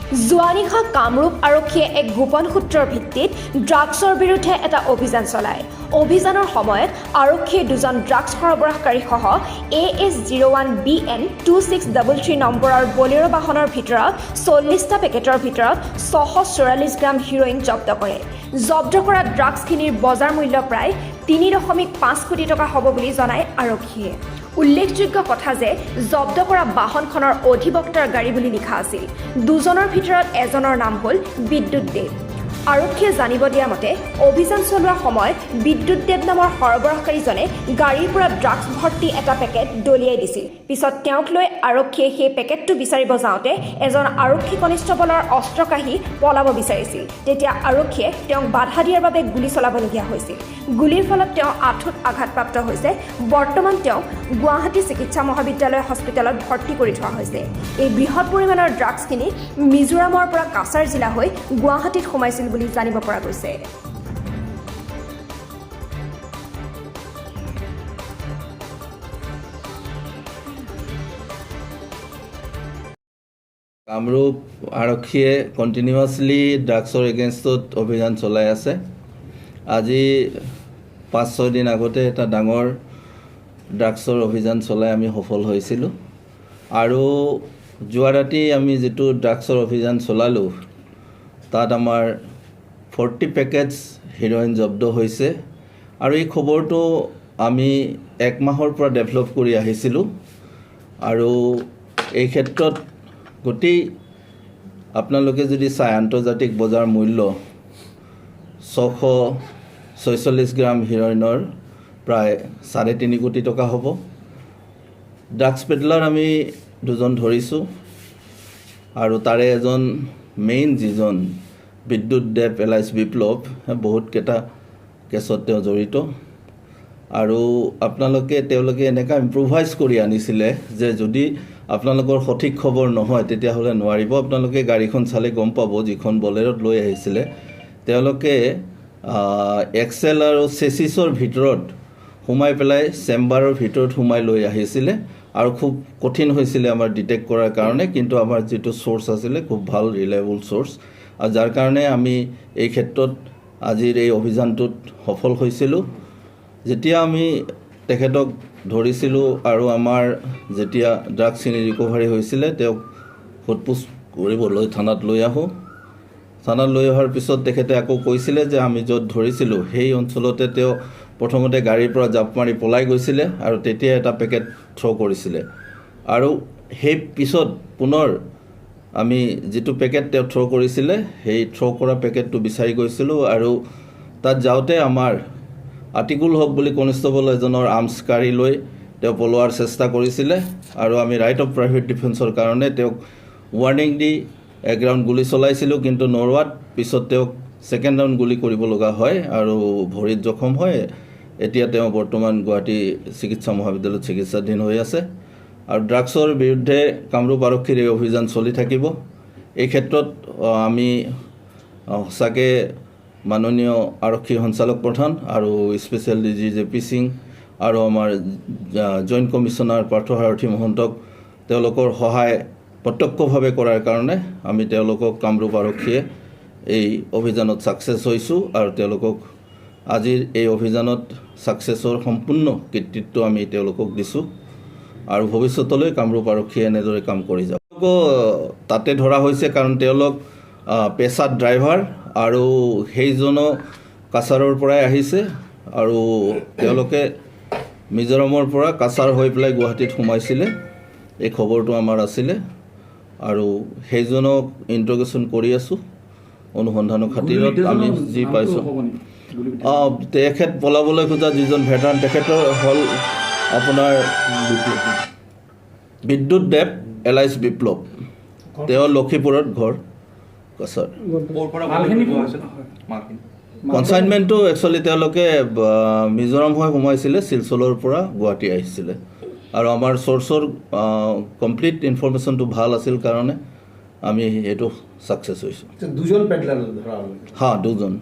যোৱা নিশা কামৰূপ আৰক্ষীয়ে এক গোপন সূত্ৰৰ ভিত্তিত ড্ৰাগছৰ বিৰুদ্ধে এটা অভিযান চলায়। অভিযানৰ সময়ত আৰক্ষীয়ে দুজন ড্ৰাগছ সৰবৰাহকাৰীসহ AS 01 BN 2633 নম্বৰৰ বলেৰ' বাহনৰ ভিতৰত 40টা পেকেটৰ ভিতৰত 644 গ্ৰাম হিৰ'ইন জব্দ কৰে। জব্দ কৰা ড্ৰাগছখিনিৰ বজাৰ মূল্য প্ৰায় 3.5 কোটি টকা হ'ব বুলি জনায় আৰক্ষীয়ে। উল্লেখযোগ্য কথা যে জব্দ কৰা বাহনখনৰ অধিবক্তাৰ গাড়ী বুলি লিখা আছিল। দুজনৰ ভিতৰত এজনৰ নাম হ'ল বিদ্যুৎ দেৱ। আৰক্ষীয়ে জানিব দিয়া মতে, অভিযান চলোৱাৰ সময়ত বিদ্যুৎ দেৱ নামৰ সৰবৰাহকাৰীজনে গাড়ীৰ পৰা ড্ৰাগছ ভৰ্তি এটা পেকেট দলিয়াই দিছিল। পিছত তেওঁক লৈ আৰক্ষীয়ে সেই পেকেটটো বিচাৰিব যাওঁতে এজন আৰক্ষী কনিষ্টবলৰ অস্ত্ৰ কাঢ়ি পলাব বিচাৰিছিল। তেতিয়া আৰক্ষীয়ে তেওঁক বাধা দিয়াৰ বাবে গুলী চলাবলগীয়া হৈছিল। গুলীৰ ফলত তেওঁ আঁঠুত আঘাতপ্ৰাপ্ত হৈছে। বৰ্তমান তেওঁক গুৱাহাটী চিকিৎসা মহাবিদ্যালয় হস্পিটেলত ভৰ্তি কৰি থোৱা হৈছে। এই বৃহৎ পৰিমাণৰ ড্ৰাগছখিনি মিজোৰামৰ পৰা কাছাৰ জিলা হৈ গুৱাহাটীত সোমাইছিল বুলি জানিব পৰা গৈছে। কামৰূপ আৰক্ষীয়ে কণ্টিনিউৱাছলি ড্ৰাগছৰ এগেইনষ্টত অভিযান চলাই আছে। আজি 5-6 দিন আগতে এটা ডাঙৰ ড্ৰাগছৰ অভিযান চলাই আমি সফল হৈছিলোঁ আৰু যোৱা ৰাতি আমি যিটো ড্ৰাগছৰ অভিযান চলালোঁ, তাত আমাৰ 40 পেকেটছ হিৰ'ইন জব্দ হৈছে। আৰু এই খবৰটো আমি এক মাহৰ পৰা ডেভেলপ কৰি আহিছিলোঁ। আৰু এই ক্ষেত্ৰত গোটেই আপোনালোকে যদি চায়, আন্তৰ্জাতিক বজাৰ মূল্য 646 গ্ৰাম হিৰ'ইনৰ প্ৰায় 3.5 কোটি টকা হ'ব। ড্ৰাগছ পেডলাৰ আমি দুজন ধৰিছোঁ আৰু তাৰে এজন মেইন যিজন বিদ্যুৎ দেৱ এলাইছ বিপ্লৱ, বহুতকেইটা কেছত তেওঁ জড়িত। আৰু আপোনালোকে তেওঁলোকে এনেকুৱা ইম্প্ৰভাইজ কৰি আনিছিলে যে যদি আপোনালোকৰ সঠিক খবৰ নহয়, তেতিয়াহ'লে নোৱাৰিব। আপোনালোকে গাড়ীখন চালে গম পাব, যিখন বলেৰত লৈ আহিছিলে, তেওঁলোকে এক্সেল আৰু চেচিছৰ ভিতৰত সোমাই পেলাই, চেম্বাৰৰ ভিতৰত সোমাই লৈ আহিছিলে আৰু খুব কঠিন হৈছিলে আমাৰ ডিটেক্ট কৰাৰ কাৰণে। কিন্তু আমাৰ যিটো চ'ৰ্চ আছিলে, খুব ভাল ৰিলায়েবল চ'ৰ্চ আৰু যাৰ কাৰণে আমি এই ক্ষেত্ৰত আজিৰ এই অভিযানটোত সফল হৈছিলোঁ। যেতিয়া আমি তেখেতক ধৰিছিলোঁ আৰু আমাৰ যেতিয়া ড্ৰাগছখিনি ৰিকভাৰী হৈছিলে, তেওঁক সোধ পোছ কৰিবলৈ থানাত লৈ আহোঁ। থানাত লৈ অহাৰ পিছত তেখেতে আকৌ কৈছিলে যে আমি য'ত ধৰিছিলোঁ, সেই অঞ্চলতে তেওঁ প্ৰথমতে গাড়ীৰ পৰা জাঁপ মাৰি পলাই গৈছিলে আৰু তেতিয়া এটা পেকেট থ্ৰ' কৰিছিলে। আৰু সেই পিছত পুনৰ আমি যিটো পেকেট তেওঁ থ্ৰ' কৰিছিলে, সেই থ্ৰ' কৰা পেকেটটো বিচাৰি গৈছিলোঁ। আৰু তাত যাওঁতে আমাৰ আতিকুল হক বুলি কনিষ্টবল এজনৰ আৰ্মছ কাঢ়ি লৈ তেওঁ পলোৱাৰ চেষ্টা কৰিছিলে আৰু আমি ৰাইট অফ প্ৰাইভেট ডিফেন্সৰ কাৰণে তেওঁক ৱাৰ্ণিং দি এক ৰাউণ্ড গুলী চলাইছিলোঁ। কিন্তু নোৰোৱাত পিছত তেওঁক ছেকেণ্ড ৰাউণ্ড গুলী কৰিব লগা হয় আৰু ভৰিত জখম হয়। এতিয়া তেওঁ বৰ্তমান গুৱাহাটী চিকিৎসা মহাবিদ্যালয়ত চিকিৎসাধীন হৈ আছে। আৰু ড্ৰাগছৰ বিৰুদ্ধে কামৰূপ আৰক্ষীৰ এই অভিযান চলি থাকিব। এই ক্ষেত্ৰত আমি সঁচাকৈ মাননীয় আৰক্ষী সঞ্চালক প্ৰধান আৰু special D G J P Singh আৰু আমাৰ জইণ্ট কমিশ্যনাৰ পাৰ্থ সাৰথী মহন্তক তেওঁলোকৰ সহায় প্ৰত্যক্ষভাৱে কৰাৰ কাৰণে আমি তেওঁলোকক কামৰূপ আৰক্ষীয়ে এই অভিযানত ছাকচেছ হৈছোঁ। আৰু তেওঁলোকক আজিৰ এই অভিযানত ছাকচেছৰ সম্পূৰ্ণ কৃতিত্ব আমি তেওঁলোকক দিছোঁ। আৰু ভৱিষ্যতলৈ কামৰূপ আৰক্ষীয়ে এনেদৰে কাম কৰি যাব। তেওঁলোকো তাতে ধৰা হৈছে, কাৰণ তেওঁলোক পেছাত ড্ৰাইভাৰ আৰু সেইজনো কাছাৰৰ পৰাই আহিছে আৰু তেওঁলোকে মিজোৰামৰ পৰা কাছাৰ হৈ পেলাই গুৱাহাটীত সোমাইছিলে। এই খবৰটো আমাৰ আছিলে আৰু সেইজনক ইণ্টাৰগেশ্যন কৰি আছোঁ অনুসন্ধানৰ খাতিৰত। আমি যি পাইছোঁ, অঁ, তেখেত পলাবলৈ খোজা যিজন ভেটাৰান, তেখেতৰ হ'ল আপোনাৰ বিদ্যুৎ দেৱ এলাইছ বিপ্লৱ। তেওঁ লক্ষীপুৰত ঘৰ, কাছাৰ। মালখিনি মালখিনি কনচাইনমেণ্টটো একচুৱেলি তেওঁলোকে মিজোৰাম হৈ সোমাইছিলে, শিলচৰৰ পৰা গুৱাহাটী আহিছিলে। আৰু আমাৰ চ'ৰ্চৰ কমপ্লিট ইনফৰ্মেশ্যনটো ভাল আছিল কাৰণে আমি এইটো ছাকচেছ হৈছোঁ। দুজন পেডলাৰ ধৰা হ'ল? হা, দুজন।